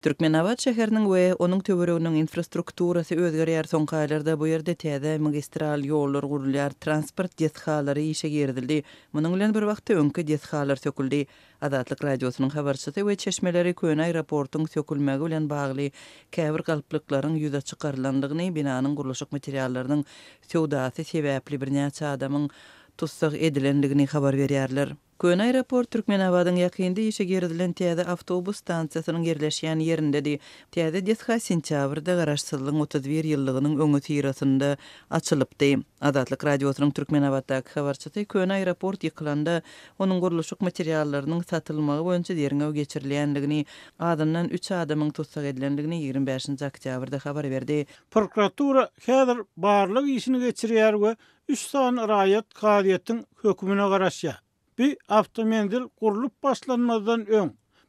Türkmenabat şäheriniň we onuň töwereginiň infrastrukturasy özgerýär, soňky aýlarda bu ýerde täze magistral ýollar gurulýar, transport desgalary işe girizildi. Munuň bilen bir wagtda öňki desgalar söküldi. Azatlyk Radiosynyň habarçysy we çeşmeleri köne aeroportuň sökülmegi bilen bagly käbir galplyklaryň ýüze çykarylandygyny, binanyň gurluşyk materiallarynyň söwdasy sebäpli birnäçe adamyň tussag edilendigini habar berýärler. Köne aeroport Türkmenabadyň ýakynda işe girizilen täze awtobus stansiýasynyň ýerleşýän ýerindedi. Täze desga sentýabrda Garaşsyzlygyň 31 ýyllygynyň öňüsyrasynda açylypdy. Azatlyk Radiosynyň Türkmenabatdaky habarçysy köne aeroport ýykylanda onuň gurluşyk materiallarynyň satylmagy boýunça derňew geçirilýändigini, azyndan üç adamyň tussag edilendigini 25-nji oktýabrda habar berdi. Prokuratura häzir barlag işini geçirýär we Üç sany raýat kazyýetiň hökümine garaşýar. Bu awtomenzil gurlup başlanmazdan öň,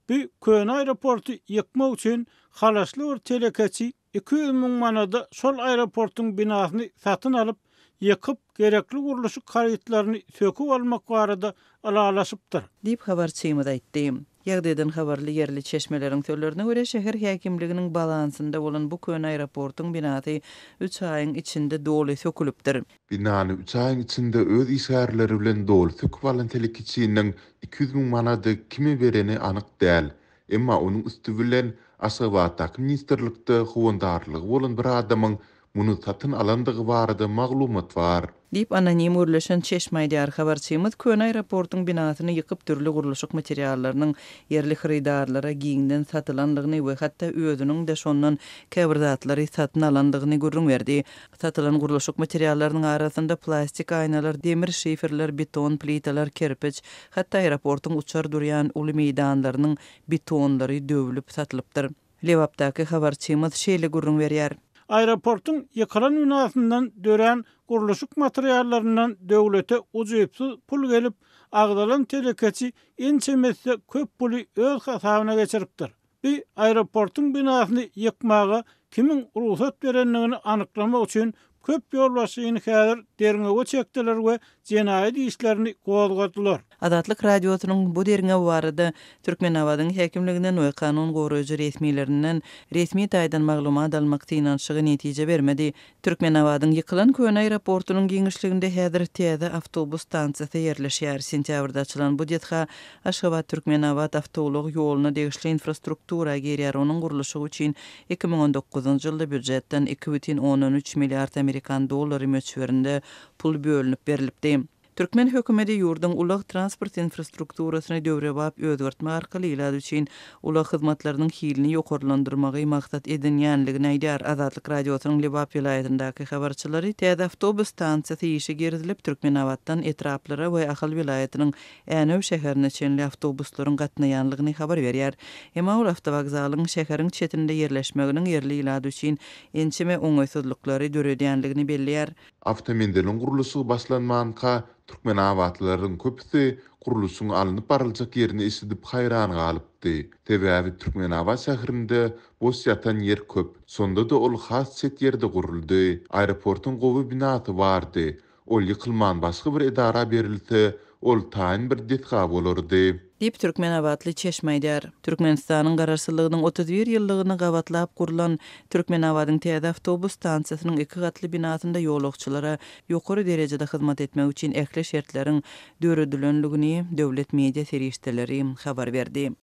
bu köne aeroporty ýykmak üçin halaşly bir telekeçi 200 müň manada şol aeroportuň binasyny satyn alyp, ýykyp, gerekli gurluşyk harytlaryny söküp almak barada ylalaşypdyr. Diýip, habarçymyz aýtdy. Ýagdaýdan habarly ýerli çeşmeleriň sözlerine görä, şäher häkimliginiň balansynda bolan bu köne aeroportuň binasy üç aýyň içinde doly sökülipdir. Binany üç aýyň içinde öz işgärleri bilen doly söküp alan telekeçiniň 200 müň manady kime bereni anyk däl. Emma onuň üsti bilen Aşgabatdaky ministrlikde howandarlygy bolan bir adamyň muny satyn alandygy barada maglumat bar. Diýip, anonim gürleşen çeşme aýdýar. Habarçymyz köne aeroportuň binasyny ýykyp, dürli gurluşyk materiallarynyň ýerli hyrydarlara giňden satylandygyny we hatda özüniň-de şondan käbir zatlary satyn alandygyny gürrüň berdi. Satylan gurluşyk materiallarynyň arasynda plastik aýnalar, demir şiferler, beton plitalar, kerpiç, hatda aeroportuň uçar durýan uly meýdanlarynyň betonlary döwlüp satylypdyr. Lebapdaky habarçymyz şeýle gürrüň berýär. Aeroportuň ýykylan binasyndan dörän gurluşyk materiallaryndan döwlete ujypsyz pul gelip, agzalan telekeçi ençeme esse köp puly öz hasabyna geçiripdir. Bu aeroportuň binasyny ýykmaga kimiň rugsat berendigini anyklamak üçin köp ýolbaşçyny häzir derňewe çekdiler we jenaýat işlerini gozgadylar. Azatlyk Radiosynyň bu derňew barada Türkmenabadyň häkimliginden we kanun goraýjy resmilerinden resmi taýdan maglumat almak synanyşygy netije bermedi. Türkmenabadyň ýykylan köne aeroportunyň giňişliginde häzir täze awtobus stansiýasy ýerleşýär. Sentýabrda açylan bu desga Aşgabat-Türkmenabat awtoulag ýoluna degişli infrastruktura girýär, onuň gurluşygy üçin 2019-njy ýylda býujetden 2,3 milliard amerikan dollary möçberinde pul bölünip berlipdi. Türkmen hökümeti ýurduň ulag-transport infrastrukturasyny döwrebap özgertmek arkaly ilat üçin ulag hyzmatlarynyň hilini ýokarlandyrmagy maksat edinýänligini aýdýar. Azatlyk Radiosynyň Lebap welaýatyndaky habarçylary täze awtobus stansiýasy işe girizilip, Türkmenabatdan etraplara we Ahal welaýatynyň Änew şäherine çenli awtobuslaryň gatnaýanlygyny habar berýär. Emma ol awtowokzalyň şäheriň çetinde ýerleşmeginiň ýerli ilat üçin ençeme oňaýsyzlyklary döredýänligini belleýär. Awtomenziliň gurluşygy başlanmanka, türkmenabatlylaryň köpüsi gurluşygyň alnyp baryljak ýerini eşidip haýran galypdy. Sebäbi Türkmenabat şäherinde boş ýatan ýer köp. Şonda-da ol has çet ýerde guruldy. Aeroportuň gowy binasy bardy. Ol ýykylman başga bir edara berilse, ol taýyn bir desga bolardy. Diýip, türkmenabatly çeşme aýdýar. Türkmenistanyň Garaşsyzlygynyň 31 ýyllygyna gabatlap gurlan Türkmenabadyň täze awtobus stansiýasynyň iki gatly binasynda ýolagçylara ýokary derejede hyzmat etmek üçin ähli şertleriň döredilendigini döwlet media serişdeleri habar berdi.